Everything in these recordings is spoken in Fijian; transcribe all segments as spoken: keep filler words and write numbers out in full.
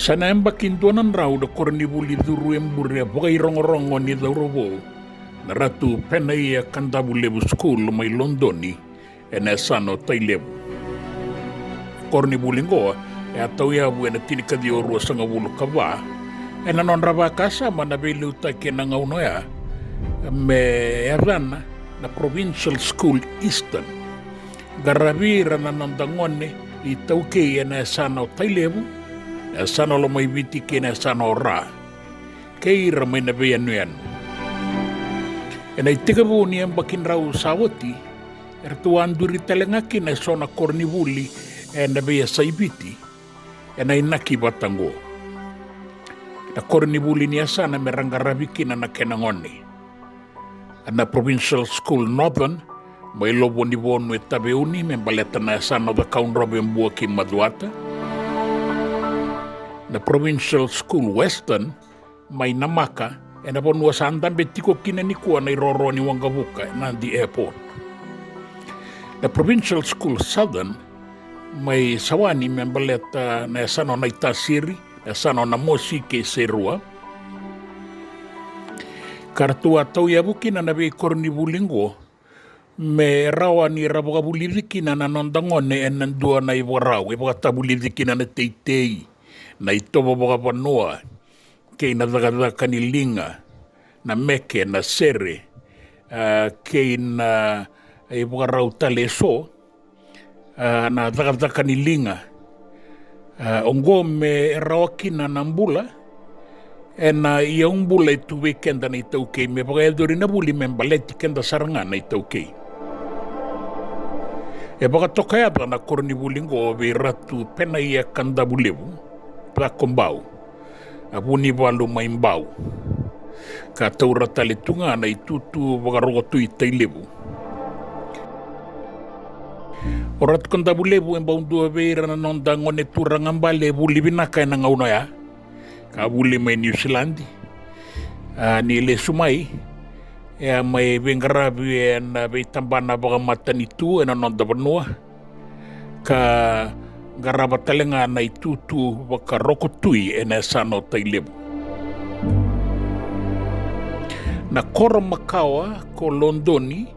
Sa na yabaki dua na drau na koronivuli curu e bure vakairogorogo ni cauravou na Ratu Penaia Kadavulevu School mai Lodoni ena yasana o Tailevu. Koronivuli oqo e a tauyavu ena tinikaciwa ruasagavulu ka va ena nodra vakasama na veiliutaki ena gauna oya me yacana na Provincial School Eastern. Qaravi ira na noda gone iTaukei ena yasana o Tailevu, na yasana o Lomaiviti kei na yasana o Ra, kei ira mai na veiyanuyanu. Ena itekivu ni yabaki drau sa oti, eratou a duri tale ga kina eso na koronivuli ena veiyasai Viti ena inaki vata oqo. Na koronivuli ni yasana me ra qaravi kina na kena gone. Na Provincial School Northern mai Lovonivonu e Taveuni me baleta na yasana o Cakaudrove, Bua kei Macuata. Na Provincial School Western mai Namaka, ena vanua sa dabe tiko kina nikua na iroro ni waqavuka, Nadi Airport. Na Provincial School Southern mai Sawani me baleta na yasana o Naitasiri, na yasana o Namosi kei Serua. Ka ratou a tauyavu kina na veikoronivuli oqo me rawa ni ra vakavulici kina na noda gone ena dua na ivakarau e vakatavulici kina na teitei, na itovo vakavanua, kei na cakacaka ni liga, na meke, na sere, a, kei na ivakarau tale eso, a, na cakacaka ni liga. A, oqo me rawa kina na bula ena iyau bula e tu vei keda na iTaukei, me vakayacori na vuli me baleti keda sara ga na iTaukei. E vakatokayaca na koronivuli oqo vei Ratu Penaia Kadavulevu Cakobau, a Vunivalu mai Bau, ka taura tale tu ga na itutu vakarokotui Tailevu. O Ratu Kadavulevu e bau dua vei ira na noda gone turaga bale e vuli vinaka ena gauna oya, ka vuli mai Niusiladi. A, ni lesu mai, e a mai veiqaravi ena veitabana vakamatanitu ena noda vanua, ka qarava tale ga na itutu vakarokotui ena yasana o Tailevu. Na koro makawa ko Lodoni,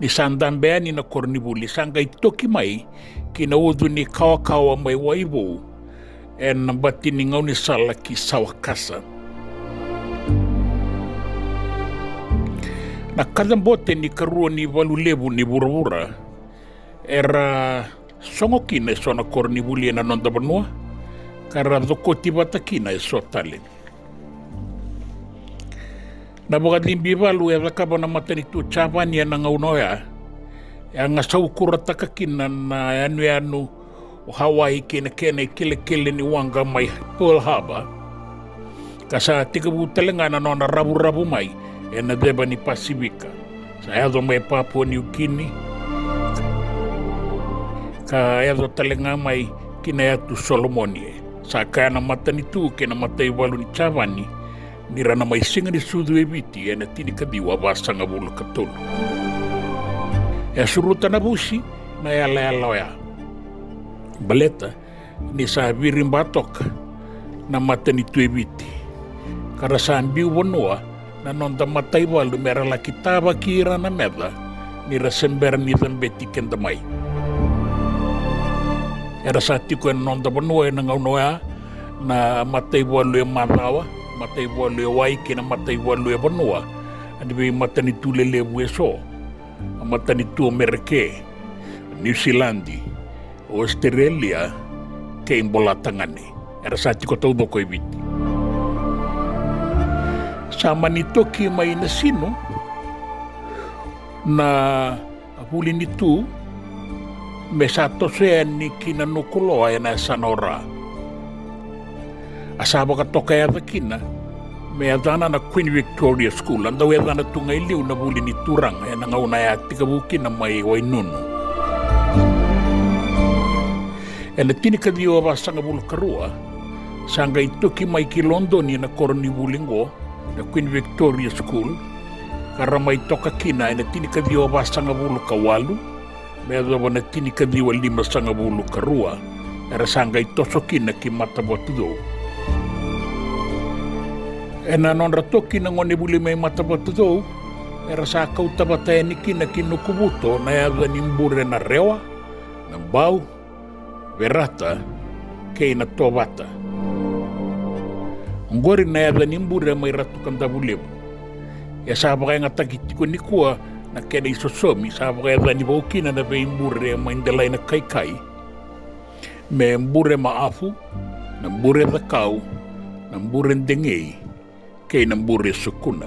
ni sa dabe yani na koronivuli, sa qai toki mai ki na ucu ni kawakawa mai Waivou, ena bati ni gaunisala ki Sawakasa. Na kacabote ni karua ni valu levu ni vuravura era sogo kina eso na koronivuli ena noda vanua, ka ra cokoti vata kina eso tale. Na vakacibi valu e cakava na matanitu Japani ena gauna oya, e a gasaukurataka kina na yanuyanu o Hawaii kei na kena ikelekele ni waqa mai Pearl Harbor, ka sa tekivu tale ga na nona ravuravu mai ena ceva ni Pasifika. Sa yaco mai Papua Niukini, ka yaco tale ga mai ki na yatu Solomoni. Sa kaya na matanitu kei na mataivalu ni Japani ni ra na mai siga ni sucu e Viti ena tinikaciwa vasagavulu ka tolu. E a suruta na vusi na yalayala oya, baleta ni sa viriba toka na matanitu e Viti, ka ra sa biu vanua na noda mataivalu me ra laki tavaki ira na meca ni ra se bera ni cabeti keda mai. Era sa tiko ena noda vanua ena gauna oya na mataivalu e macawa, mataivalu e wai kei na mataivalu e vanua ni veimatanitu lelevu eso, a matanitu Amerike, Niusiladi, Ositerelia kei Bolatagane. Era sa tiko taucoko e Viti. Sa mani toki mai Nasinu na vuli ni tu me sa toso yani ki Nanukuloa ena yasana o Ra. A sa vakatokayaca kina me yacana na Queen Victoria School, a dau yacana tu ga i liu na vuli ni turaga ena gauna e a tekivu kina mai Wainunu. Ena tinikaciwa vasagavulu ka rua, sa qai toki mai ki Lodoni na koronivuli oqo, na Queen Victoria School, ka ra mai toka kina ena tinikaciwa vasagavulu ka walu me yacova na tinikaciwa limasagavulu ka rua, era sa qai toso kina ki Matavatucou. Ena nodra toki na gonevuli mai Matavatucou, era sa kauta vata yani kina ki Nukuvuto na yaca ni bure na Rewa, na Bau, Verata kei na Tovata. Oqori na yaca ni bure mai Ratu Kadavulevu. E sa vakayagataki tiko nikua na kena isosomi, sa vakayacani vau kina na veibure mai Delainakaikai me Bure Maafu, na Bure Cakau, na Bure Degei kei na Bure Sukuna.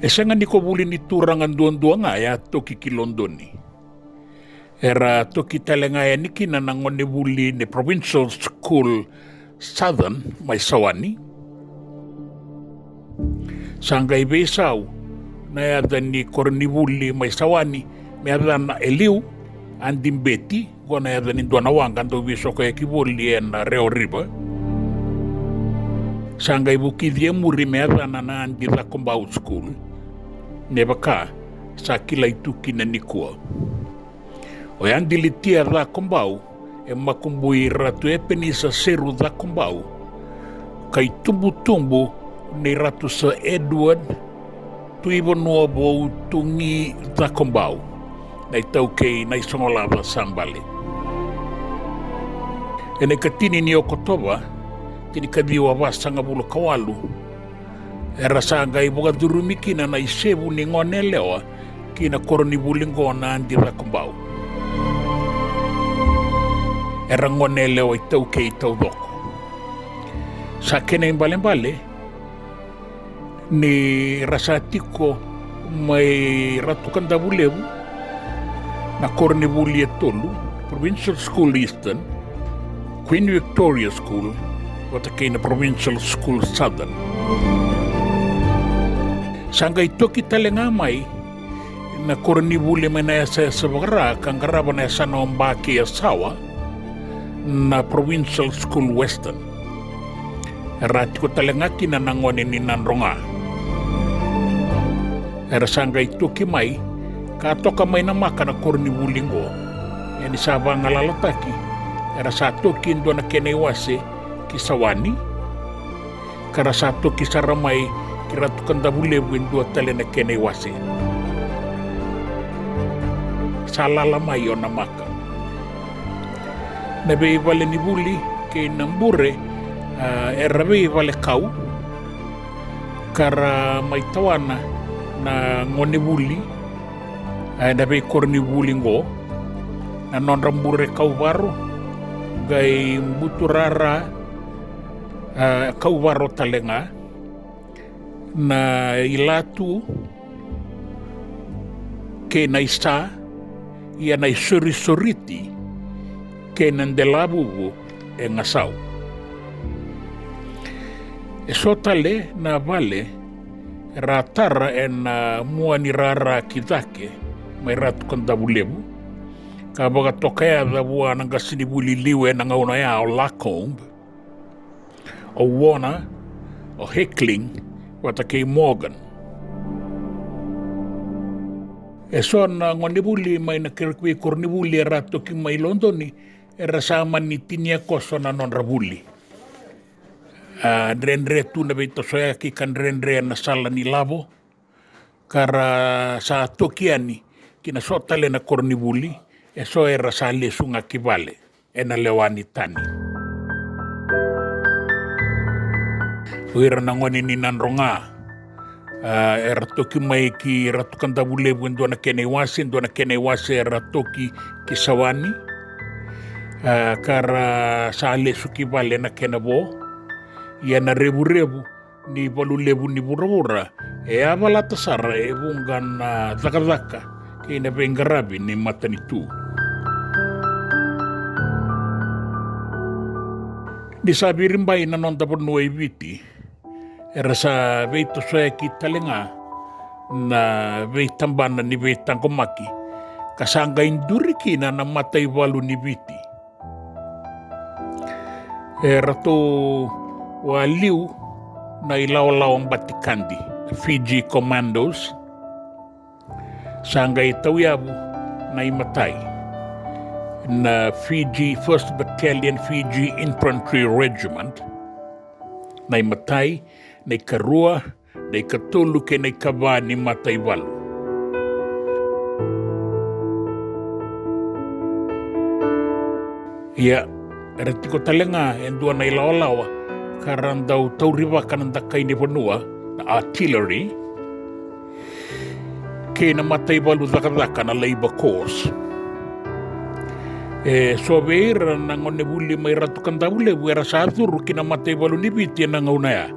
E sega ni ko vuli ni turaga duadua ga e a toki ki Lodoni. Era toki tale ga yani kina na gonevuli ni Provincial School Southern mai Sawani. Sa qai veisau na yaca ni koronivuli mai Sawani me yacana e liu, Adi Beti, qo na yaca ni dua na waqa dau veisokoyaki voli ena Rewa River. Sa qai vukici e muri me yacana na Adi Cakobau School, me vaka sa kilai tu kina nikua. O Adi Litia Cakobau e makubui Ratu Epenisa Seru Cakobau, ka itubutubu nei Ratu Sir Edward Tuivanua Vou Tugi Cakobau, na itaukei Naisogolaca Sabale. Ena ikatini ni Okotova, tinikaciwa vasagavulu ka walu, era sa qai vakacurumi kina na isevu ni goneyalewa ki na koronivuli qo na Adi Cakobau. Era goneyalewa itaukei taucoko. Sa kena ibalebale ni ra sa tiko mai Ratu Kadavulevu na koronivuli e tolu, Provincial School Eastern, Queen Victoria School, vata kei na Provincial School Southern. Sa qai toki tale ga mai na koronivuli mai na yasayasa vaka-Ra ka qarava na yasana o Bakeiasawa, na Provincial School Western. Era tiko tale ga kina na gone ni Nadroga. Era sa qai toki mai ka toka mai Namaka na koronivuli qo. Ia ni sa vagalalataki, era sa toki e dua na kena iwase ki Sawani, ka ra sa toki sara mai ki Ratu Kadavulevu e dua tale na kena iwase. Sa lala mai o Namaka. Na veivalenivuli kei na bure, a, era veivalekau, ka ra mai tawana na gonevuli, a, ena veikoronivuli qo. Na nodra bure Kauvaro, qai Buturara, a, Kauvaro tale ga, na Ilatu, kei na Isa, ia na Isorisoriti kei na Delavuvu e Gasau. E so tale na vale era tara ena mua ni rara ki cake mai Ratu Kadavulevu, ka vakatokayaca vua na qasenivuli liu ena gauna oya o Lacombe, o Warner, o Hickling, vata kei Morgan. E so na gonevuli mai na kere-, veikoronivuli era toki mai Lodoni, era sa mani tinia koso na nodra vuli. A, dredre tu na veitosoyaki ka dredre na sala ni lavo, ka ra sa toki yani ki na so tale na koronivuli, e so era sa lesu ga ki vale ena lewa ni tani. O ira na gone ni Nadroga, a, era toki mai ki Ratu Kadavulevu e dua na kena iwase, e dua na kena iwase era toki ki Sawani, a, ka ra sa lesu ki vale na kena vo. Ia na revurevu ni valu levu ni vuravura e a valata sara e vuqa na cakacaka kei na veiqaravi ni matanitu. Ni sa viribai na noda vanua i Viti, era sa veitosoyaki tale ga na veitabana ni veitaqomaki, ka sa qai duri kina na mataivalu ni Viti. E ratou waliu na ilawalawa batikadi, Fiji Commandos, sa qai tauyavu na imatai. Na Fiji First Battalion Fiji Infantry Regiment, na imatai, na ikarua, na ikatolu kei na ikava ni mataivalu. Ia, era tiko tale ga e dua na ilawalawa ka ra dau taurivaka na dakai ni vanua, na artillery, kei na mataivalu cakacaka, na labour corps. E so vei ira na gonevuli mai Ratu Kadavulevu era sa curu ki na mataivalu ni Viti ena gauna ya,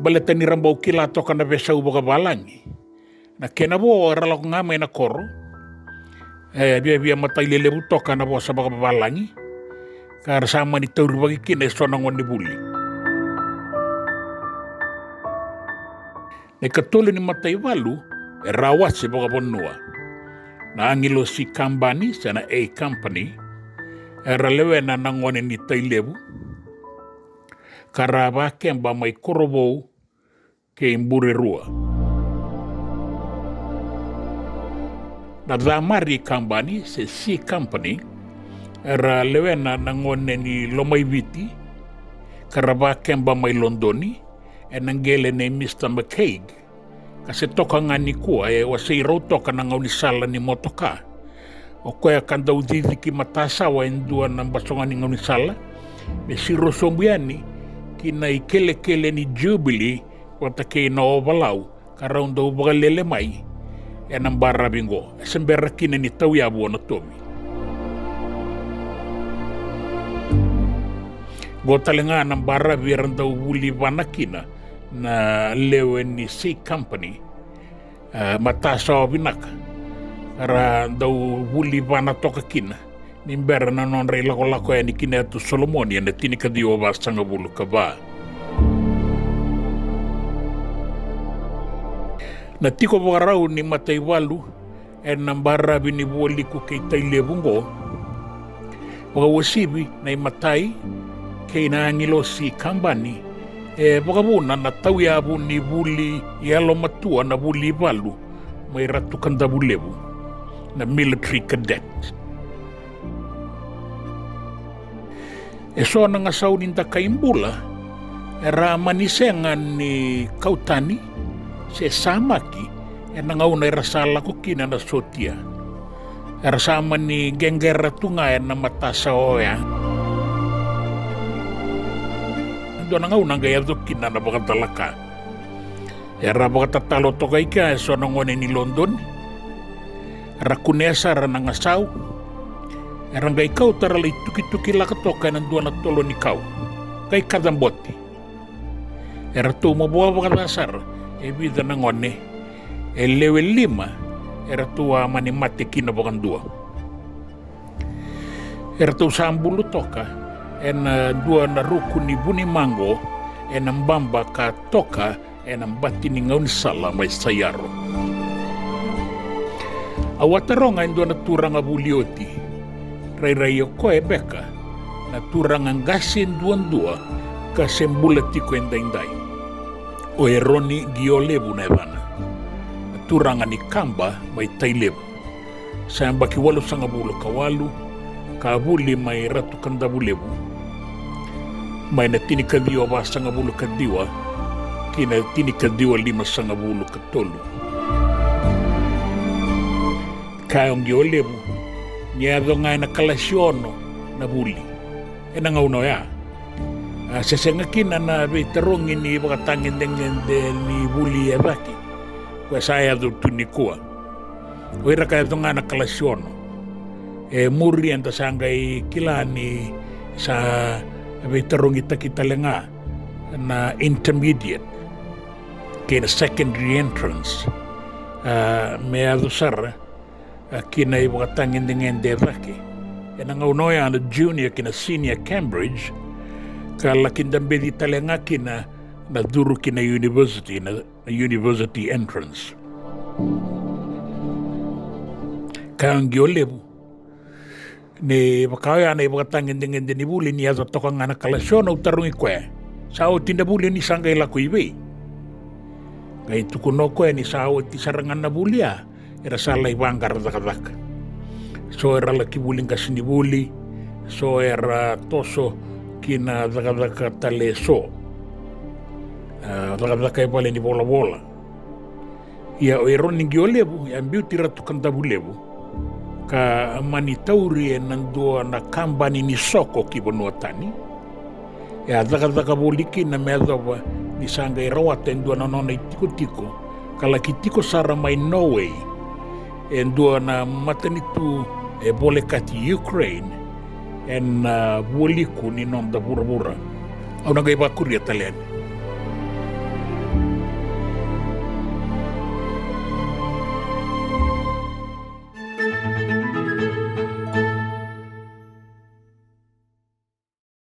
baleta ni ra bau kila toka na veisau vakavalagi. Na kena vo era lako ga mai na koro, e viavia matai lelevu toka na vosa vakavalagi, ka ra sa mani taurivaki kina e so na gonevuli. Na ikatolu ni mataivalu era a wase vakavanua. Na agilosi kabani se na A Company era lewena na gone ni Tailevu, ka ra a vakeba mai Korovou kei Burerua. Na Camari kabani se C Company era lewena na gone ni Lomaiviti, ka ra vakeba mai Lodoni ena qele nei Mr McCaig, ka se toka ga nikua e wasei rau toka na gaunisala ni motoka. O koya ka dau ciciki matasawa e dua na basoga ni gaunisala me siro sobu yani ki na ikelekele ni Jubilee vata kei na ovalau ka rau dau vakalele mai ena baravi qo, e se bera kina ni tauyavu o Natovi. Qo tale ga na baravi era dau vuli vana kina na lewe ni C Company, e, matasawa vinaka, era dau vuli vana toka kina ni bera na nodra ilakolako yani ki na Yatu Solomoni ena tinikaciwa vasagavulu ka va. Na tiko vakarau ni mataivalu ena baravi ni Vualiku kei Tailevu qo, vakauasivi na imatai kei na agilosi kabani, e vakavuna na tauyavu ni vuli yalomatua, na vuli ivalu mai Ratu Kadavulevu, na military cadet. E so na gasau ni dakai bula era a mani sega ni kau tani se samaki ena gauna era sa lako kina na sotia. Era sa mani qeqera tu ga ena matasawa oya. E dua na gauna qai yaco kina na vakacalaka. Era vakatatalo toka i kea e so na gone ni Lodoni. Era kunea sara na gasau. Era qai kauta, ra lai tukituki laka toka ena dua na tolo ni kau, qai kaca bote. Eratou mavoa vakaca sara e vica na gone, e lewe lima eratou a mani mate kina vakadua. Eratou sa bulu toka ena dua na ruku ni vunimaqo ena baba ka toka ena bati ni gaunisala mai Saiaro. Au a taroga e dua na turaga vuli oti, rairai o koya beka na turaga qase duadua ka se bula tiko edaidai. O Eroni Qiolevu na yacana, na turaga ni Kaba mai Tailevu. Sa yabaki walusagavulu ka walu ka vuli mai Ratu Kadavulevu, mai na tinikaciwa vasagavulu ka ciwa ki na tinikaciwa limasagavulu ka tolu. Kaya o Qiolevu ni a yaco ga ena kalasi ono na vuli ena gauna oya. A se sega kina na veitarogi ni vakatagedegede ni vuli e cake, koya sa yaco tu nikua. O ira ka yaco ga na kalasi ono. E muri eda sa qai kila ni sa veitarogitaki tale ga na intermediate kei na secondary entrance, a, me yaco sara, a, ki na ivakatagedegede e cake. Ena gauna oya na junior kei na senior Cambridge, ka laki dabeci tale ga kina na curu ki na university, na, na university entrance. Kaya o Qiolevu ni vaka oya na ivakatagedegede ni vuli ni yaco toka ga na kalasi ono, au tarogi koya, sa oti na vuli, ni sa qai lako i vei? Qai tukuna o koya ni sa oti sara ga na vuli ya, era sa lai vaqara cakacaka. So era laki vuli qasenivuli, so era toso ki na cakacaka tale so. Cakacaka e vale ni volavola. Ia o Eroni Qiolevu e a biuti Ratu Kadavulevu ka mani tauri ena dua na kabani ni soko ki vanua tani. E a cakacaka voli kina me yacova ni sa qai rawata e dua na nona itikotiko ka laki tiko sara mai Norway, e dua na matanitu e volekati Ukraine ena vualiku ni noda vuravura. Au na qai vakuria tale yani.